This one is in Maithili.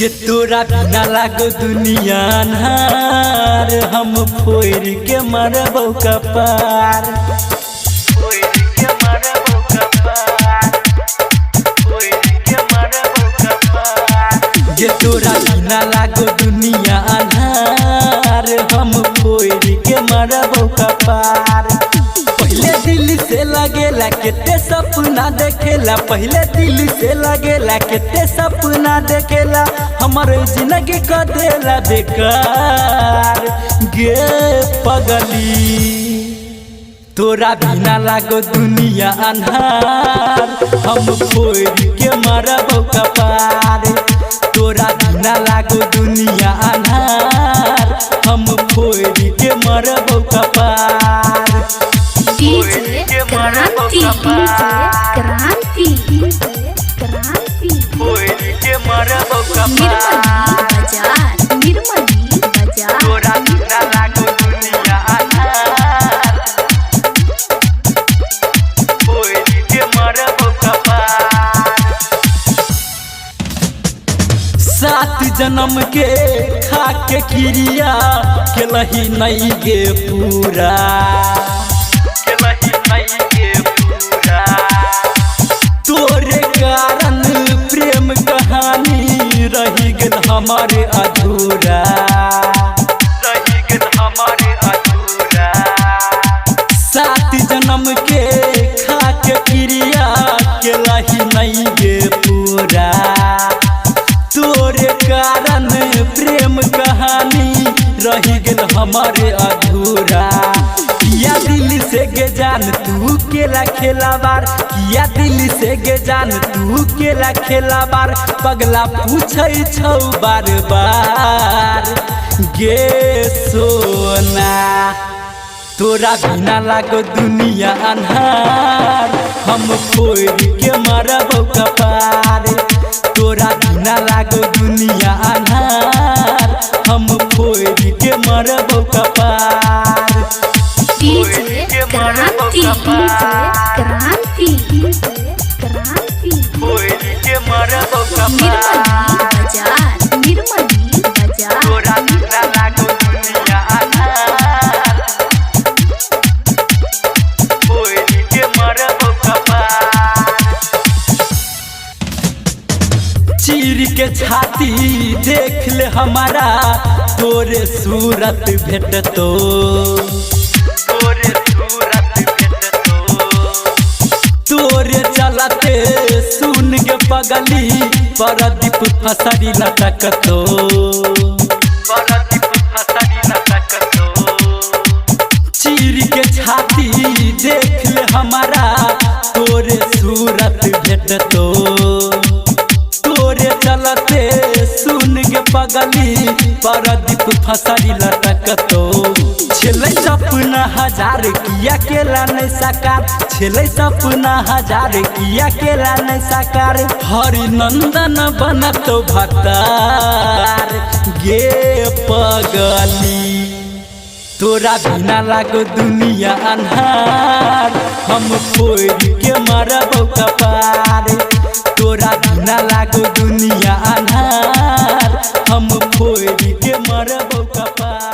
गे तोरा बिना लागो दुनिया अन्हार, हम फोड़ के मरबौ कपार। गे तोरा बिना लागो दुनिया अन्हार, हम फोड़ के मरबौ कपार। पहले दिल से लगेला केते सपना देखेला, पहले दिल से लगेला केते सपना देखेला, हमर जिंदगी क देला बेकार। गे पगली तोरा बिना लागो दुनिया अन्हार, हम फोड़ के मरबौ कपार। तोरा बिना लागो दुनिया अन्हार, हम फोड़ के मरबौ कपार। डीजे क्रांति, डीजे क्रांति, क्रांति, निर्मली बाजार, निर्मली बाजार। तोरा बिना लागो दुनिया अन्हार, फोड़ के मरबौ कपार। 7 जन्म के खा के क्रिया केलही नहीं गे पूरा, तोरे कारण प्रेम कहानी रही गेल हमारे अधूरा, रही गेल हमारे अधूरा। 7 जन्म के खा के क्रिया केलही नहीं गे पूरा, तोरे कारण प्रेम कहानी रही गेल हमारे अधूरा। किया दिल से गे जान तू केला खेलाबार, किया दिल से गे जान तू केला खेलाबार, पगला पूछै छौ बार बार। गे सोना तोरा बिना लागो दुनिया अन्हार, हम फोड़ के मरबौ कपार। तोरा बिना लागो दुनिया अन्हार, हम फोड़ के मरबौ कपार। डीजे क्रांति, डीजे क्रांति, क्रांति, निर्मली बाजार, निर्मली बाजार। तोरा बिना लागो दुनिया अन्हार, फोड़ के मरबौ कपार। चीर के छाती देख ले हमारा, तोरे सूरत भेटतो, तोरे सूरत भेटतो। तोरे चलते सुन के पगली परदीप फसरी लटकतो, परदीप फसरी लटकतो। चीर के छाती देख ले हमारा, तोरे सूरत भेटतो। तोरे चलते सुन के पगली परदीप फसरी लटकतो। छेलै सपना हजार किया केला नहीं साकार, छेलै सपना हजार किया केला नहीं साकार, हरिनंदन बनतो भतार। गे पगली तोरा बिना लागो दुनिया अन्हार, हम फोड़ के मरबौ कपार। तोरा बिना लागो दुनिया अन्हार, हम फोड़ के मरबौ कपार।